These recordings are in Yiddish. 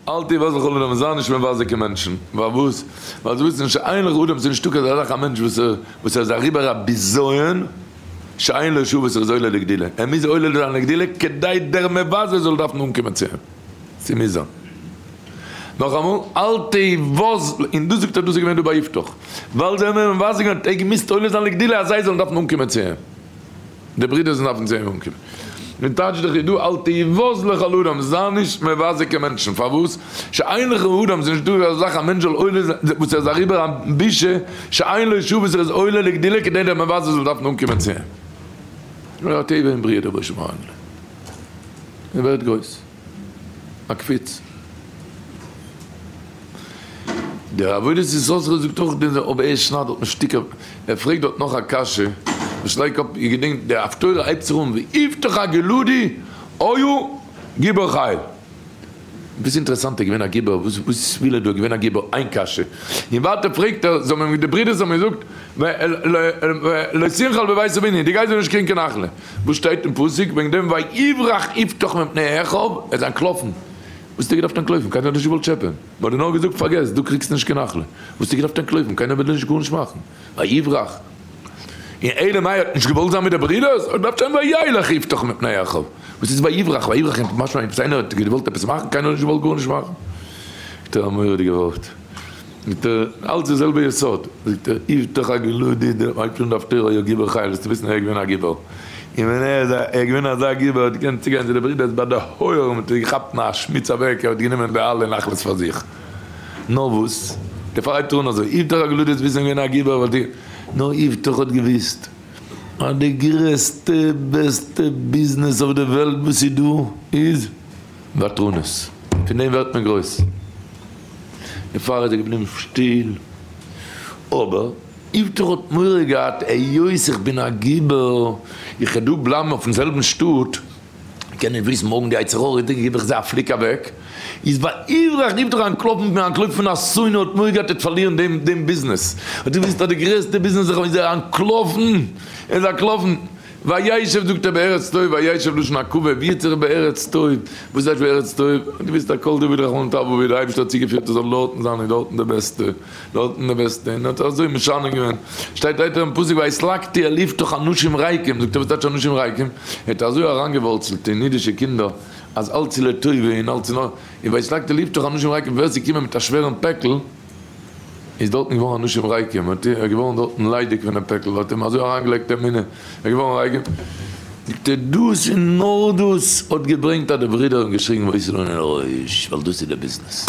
אל תהי בז לכל אדם, זיי נישט מבזה קיין מענטשן, פארוואס? ווייל זיי וויסן שאין לך אדם, ס'איז נישטא קיין אזא זאך א מענטש וואס ער וואס ער איז אריבער א בזיון, שאין לו שעה וואס ער איז עולה לגדולה, ער מוז עולה זיין לגדולה כדי דער מבזה זאל דארפן אנקומען צו אים, ס'מוז זיין. נאכאמאל, אל תהי בז, און דאס זאגט ער דאס איז געווען דא ביי יפתח, ווייל זיי האבן אים מבזה געווען האט ער געמוזט עולה זיין לגדולה אז זיי זאלן דארפן אנקומען צו אים. די ברידער זאלן דארפן צו אים אנקומען. מען טייטשט דאך איז דא אל תבוז לכל אדם, זיי נישט מבזה קיין מענטשן, פארוואס? שאין לך אדם, ס'איז נישטא אזא זאך א מענטש זאל עולה זיין, וואס ער איז אריבער א בושה, שאין לו שעה וואס ער איז עולה לגדולה כדי דער מבזה זאל דארפן אנקומען צו אים. נאר א טבע אין בריאה דער בושה מרגלה. ער ווערט גרויס. א קפיץ. דער עבודת יששכר זאגט אויך דעם אבער ער שניידט דארט שטיקער, ער פרעגט דארט נאך א קשיא, וואס לייגט אפ, איר געדענקט די הפטורה הייבט זיך אן ויפתח הגלעדי היה גיבור חיל. וואס אינטערעסאנט ער איז געווען א גיבור, וואס וואס וויל ער דא, געווען א גיבור, איין קשיא, און ווייטער פרעגט ער, זיי האבן די ברידערס האבן געזאגט לא תנחל בבית אבינו, דו גייסט דא נישט קריגן קיין נחלה, וואס שטייט אין פסוק וועגן דעם ויברח יפתח מפני אחיו, ער איז אנטלאפן. וואס האסטו געדארפט אנטלויפן? קיינער האט נישט געוואלט טשעפען. מען האט דיר נאר געזאגט פארגעס, דו קריגסט נישט קיין נחלה. וואס האסטו געדארפט אנטלויפן? קיינער וויל דיר נישט גארנישט מאכן. ויברח. און אלא מאי האט נישט געוואלט זיין מיט די ברידערס, האט געדארפט שטיין וילך יפתח מפני אחיו. וואס איז ויברח? ויברח איז משמע עפעס איינער האט געוואלט עפעס מאכן, קיינער האט נישט געוואלט גארנישט מאכן. זאגט ער א מורא'דיגע ווארט. זאגט ער, אלץ די זעלבע יסוד, זאגט ער, יפתח הגלעדי, דער הייבט אן די הפטורה היה גיבור חיל, זאלסטו וויסן ער איז געווען א גיבור, און ווען ער איז ער איז געווען אזא גיבור, ער האט געקענט צוגיין צו די ברידערס ביי די האר, מען האט געכאפט א שמיץ אוועק, ער האט גענומען די אלע נחלות פאר זיך, נאר וואס, דערפאר הייבט ער אן אזוי, יפתח הגלעדי זאלסט וויסן ער איז געווען א גיבור, ווייל די, נאר יפתח האט געוויסט אז די גרעסטע בעסטע ביזנעס אויף די וועלט וואס איז דא איז ותרנות, פון דעם ווערט מען גרויס. דערפאר איז ער געבליבן שטיל, אבער יפתח האט מורא געהאט, היות איך בין א גיבור, איך וועל דא בלייבן אויפן זעלבן שטאט, קען נישט וויסן מארגן די יצר הרע גיב איך זיי א פליק אוועק, איז ויברח יפתח אנטלאפן אנטלויפן פון א שונא האט מורא געהאט ער וועט פארלירן דעם דעם ביזנעס, האט געוויסט אז די גרעסטע ביזנעס איז ער אנטלאפן, ער איז אנטלאפן. וישב זאגט ער בארץ טוב, וישב לשון עכבה, ווי האט זיך בארץ טוב, וואס הייסט בארץ טוב, דו ווייסט הכל דוד רחמנא לטב ווי דער אייבערשטער האט צוגעפירט ער זאל דארטן זיין איז דארטן די בעסטע, דארטן די בעסטע, און האט אזוי משנה געווען, שטייט ווייטער אין פסוק ויתלקטו אל יפתח אנשים ריקים, זאגט ער וואס טייטש אנשים ריקים, ער האט אזוי אריינגעווארצלט אין אידישע קינדער אז אלץ איז לטובה און אלץ איז נאר, און ויתלקטו אל יפתח אנשים ריקים, ווער ס'איז געקומען מיט א שווערן פעקל, איז דארטן געווארן אנשים ריקים, האט ער געווארן דארטן ליידיג פונעם פעקל, האט אים אזוי אריינגעלייגט אמונה, ער איז געווארן ריקים, זאגט ער, דאס און נאר דאס האט געברענגט אז די ברידער האבן געשריגן והיתה לנו לראש, ווייל דאס איז די ביזנעס,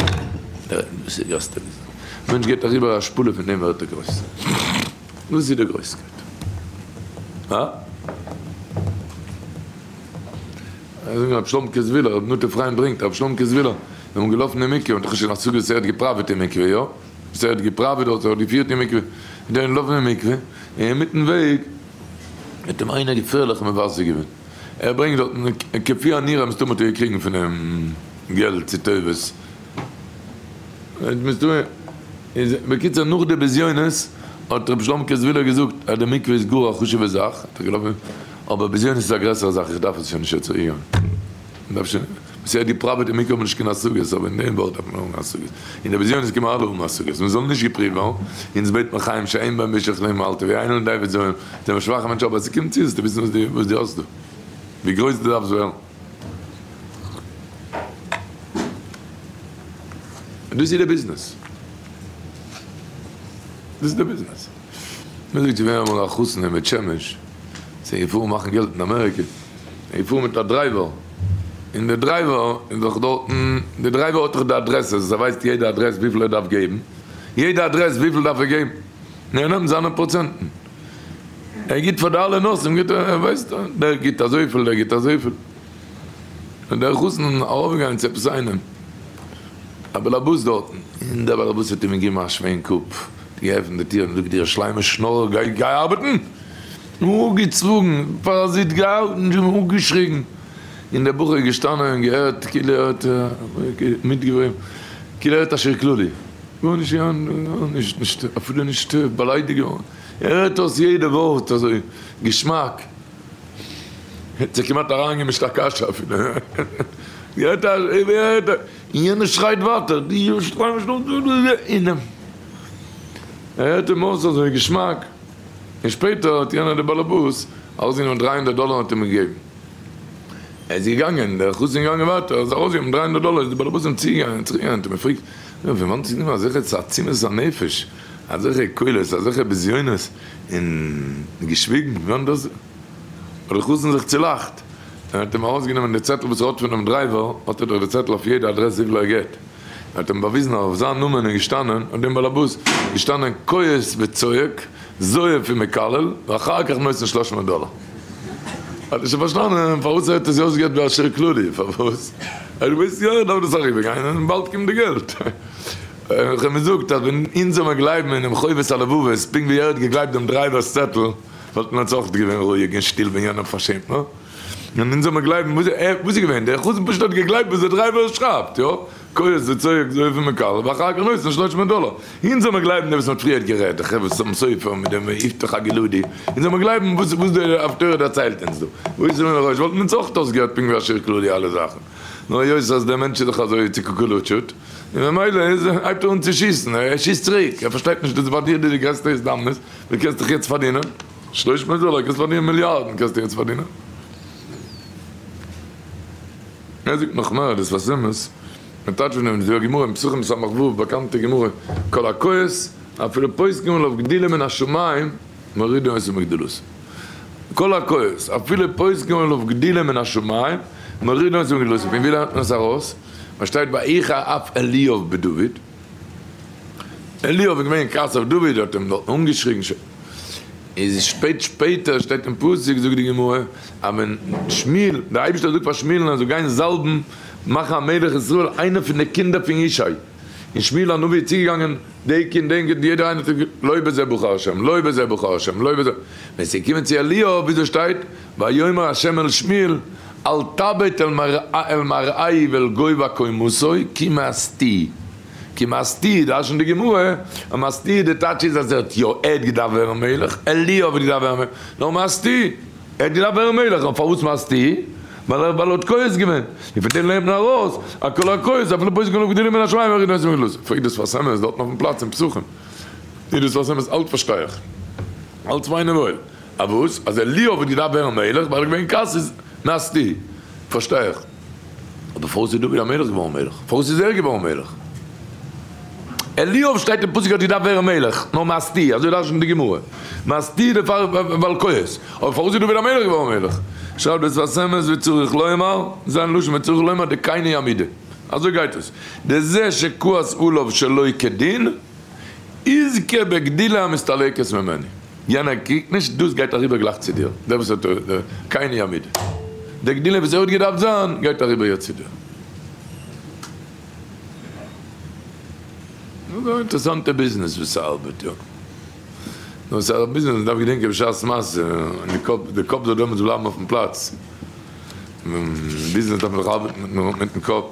דאס איז די גרעסטע ביזנעס, א מענטש גייט אריבער א שפלה פון דעם ווערט ער גרויס, דאס איז די גרויסקייט, הא? זאגן רבי שלומקע זוויהלער, רבי נטע פריינד ברענגט רבי שלומקע זוויהלער, זיי האבן געלאפן אין מקווה, מ'האט דאך נישט קיין השגה וואס ער האט געפראוועט אין מקווה, יא? וואס ער האט געפראוועט דארט, ער האט געפירט אין מקווה, איז ער געלאפן אין מקווה, און אינמיטן וועג האט אים איינער געפערליך מבזה געווען, ער ברענגט דארטן כפי הנראה מסתמא האט ער געקריגן פון אים געלט צו טובות, מסתמא איז בקיצור נאך די בזיונות האט רבי שלומקע זוויהלער געזאגט אז די מקווה איז גאר א חשובע זאך, האט ער געלאפן. אבער בזיונות איז א גרעסערע זאך, איך דארף עס שוין נישט יעצט אהין. מ'דארף שוין, וואס ער האט געפראוועט אין מקוה האט מען נישט קיין השגות, אבער אין דעם ווארט דארף מען האבן השגות. אין די בזיונות קען מען אלע האבן השגות, מען זאל נישט געפריווט ווערן, אונז בעט מען חיים שאין בהם בישך להם אל תביא איינער און דיי זאלן זענען שוואכע מענטשן אבער ס'קומט צו זאלסטו וויסן וואס דו האסט דא, ווי גרויס דו דארפסט ווערן. דאס איז די ביזנעס. דאס איז די ביזנעס. מען זאגט ס'איז געווען אמאל א חתן אין בית שמש, ס'איז געפארן מאכן געלט אין אמעריקע, ער איז געפארן מיט א driver, און די driver איז דאך דארטן, די driver האט דאך די אדרעסעס, ער ווייסט יעדע אדרעס וויפיל ער דארף געבן, יעדע אדרעס וויפיל דארף ער געבן, און ער נעמט זיינע פראצענטן, ער גיבט פאר די אלע נושאים גיבט ער, ער ווייסט, דער גיבט אזויפיל, דער גיבט אזויפיל, און דער חתן ארויפגעגאנגען צו עפעס איינעם. א בעלעבאס דארטן, און דער בעלעבאס האט אים געגעבן א שווענק אפ, געעפנט די טיר און געזאגט, דיר שלמה שנארער גיי גיי ארבעטן! און אפגעצוואגן, פאראזיט געהאלטן און אפגעשריגן, און דער בחור איז געשטאנען און געהערט כאילו ער האט מיטגעברומט, כאילו ער הערט א שיר כללי, גארנישט גארנישט, נישט אפילו נישט באליידיגט געווארן, ער הערט אויס יעדע ווארט אזוי געשמאק. האט זיך כמעט אריינגעמישט א קשיא אפילו. און יענער שרייט ווייטער, און ער הערט אים אויס אזוי געשמאק, און שפעטער האט יענער דער באלעבאס ארויסגענומען 300 דאלער און האט אים געגעבן. ער איז געגאנגען, דער חתן איז געגאנגען ווייטער, ער האט ארויסגעגעבן 300 דאלער, איז דער באלעבאס אים צוגעגאנגען, צוגעגאנגען האט אים געפרעגט, נו, פון וואנעט איז גענומען אזעלכע תעצומות הנפש, אזעלכע קולות, אזעלכע בזיונות, און געשוויגן, פון וואנעט דאס? האט דער חתן זיך צולאכט, און האט אים ארויסגענומען די צעטל וואס ער האט פונעם דרייווער, האט ער דאך די צעטל אויף יעדע אדרעס וויפיל ער געט, ער האט אים באוויזן אז אויף זיין נאמען איז געשטאנען, אויף דעם באלעבאס, געשטאנען כועס וצועק, זועף ומקלל, ואחר כך נותן שלוש מאות דאלער. האט ער שוין פארשטאנען פארוואס ער האט עס אויסגעהערט ביי אשר כללי, פארוואס? ער האט געוואוסט יא איך דארף דאס אריבערגיין און באלד קומט די געלט. איך האב געזאגט אז ווען אונז זאל מיר גלייבן אינעם חובת הלבבות פונקט ווי ער האט געגלייבט דעם דרייווער'ס צעטל, וואלטן אונז אויך געווען רואיג און שטיל ווען יענער פארשעמט נאר. און אונז זאל מיר גלייבן וואס ער, וואס איז געווען? דער חתן פשוט האט געגלייבט וואס דער דרייווער שרייבט, יא? כועס וצועק זועף ומקלל ואחר כך נותן שלוש מאות דאלער. אונז זאל מיר גלייבן דעם וואס מ'האט פריערט גערעדט, די חברה חתם סופר מיט דעם יפתח הגלעדי, אונז זאל מיר גלייבן וואס וואס די הפטורה דערציילט אונז דא. וואו איז און ראש וואלטן אונז אויך אויסגעהערט פונקט ווי אשר כללי אלע זאכן. נאר היות אז דער מענטש איז דאך אזוי צוקוקולוטשעט, און ממילא איז הייבט ער אן צו שיסן, ער שיסט צוריק, ער פארשטייט נישט דאס איז ביי דיר די גרעסטע הזדמנות, דו קענסט דיך יעצט פארדינען 300 דאלער, קענסט פארדינען מיליארדן קענסטו יעצט פארדינען. ער זאגט נאך מער, דאס וואס אמת, מען טייטשט פון דעם די גמרא אין פסחים ס"ו, באקאנטע גמרא, כל הכועס אפילו פוסקים עליו גדילה מן השמים מורידין אותו מגדולתו. כל הכועס אפילו פוסקים עליו גדילה מן השמים מורידין אותו מגדולתו. פון ווי לערנט מען עס ארויס? וואס שטייט ויחר אף אליאב בדוד? אליאב איז געווען אין כעס אויף דוד, האט אים דארטן אנגעשריגן. איז שפעט שפעטער שטייט אין פסוק זאגט די גמרא אז ווען שמואל, דער אייבערשטער זאגט פאר שמואל'ן ער זאל גיין זאלבן מאכן א מלך ישראל איינער פון די קינדער פון ישי, און שמואל הנביא איז צוגעגאנגען די קינד דעם קינד יעדער איינער האט געזאגט לא בזה בחר השם לא בזה בחר השם לא בזה, ווען ס'איז געקומען צו אליאב וויאזוי שטייט ויאמר השם אל שמואל אל תבט אל מראהו ואל גובה קומתו כי מאסתיו. כי מאסתיו, דרש'נט די גמרא, אז מאסתיו די טייטש איז אז ער האט יא, ער האט געדארפט ווערן מלך, אליאב האט געדארפט ווערן מלך, נאר מאסתיו, ער האט געדארפט ווערן מלך, נאר פארוואס מאסתיו? ווייל ער ווייל ער האט כועס געווען, און פון דעם לערנט מען ארויס, אז כל הכועס אפילו פוסקין עליו גדילה מן השמים מורידין אותו מגדולתו. פרעגט דער שפת אמת דארטן אויפן פלאץ אין פסחים, איז דער שפת אמת אלץ פארשטיי איך, אלץ פיין און וואויל, אז וואס? אז אליאב האט געדארפט ווערן מלך ווייל ער איז געווען כעס איז מאסתיו, פארשטיי איך. אבער פארוואס איז דוד המלך געווארן מלך? פארוואס איז ער געווארן מלך? אליאב שטייט אין פסוק האט געדארפט ווערן מלך, נאר מאסתיו, אזוי דרש'נט די גמרא, מאסתיו דערפאר ווייל כועס, אבער פארוואס איז דוד המלך געווארן מלך? שרייבט דער שפת אמת וצריך לומר, זיין לשון וצריך לומר דכן היא המידה, אזוי גייט עס, דזה שכועס עליו שלא כדין, יזכה בגדילה המסתלקת ממנו. יענער קריגט נישט, דאס גייט אריבער גלייך צו דיר, דער וואס האט כן היא המידה, די גדילה וואס ער האט געדארפט זיין גייט אריבער יעצט צו דיר. נו, א אינטערעסאנטע ביזנעס וואס ס'ארבעט, יא. נאר ס'איז א ביזנעס מ'דארף געדענקען בשעת מעשה, די קאפ, די קאפ זאל דעמאלטס בלייבן אויפן פלאץ. ביזנעס דארף מען דאך ארבעטן מיטן קאפ.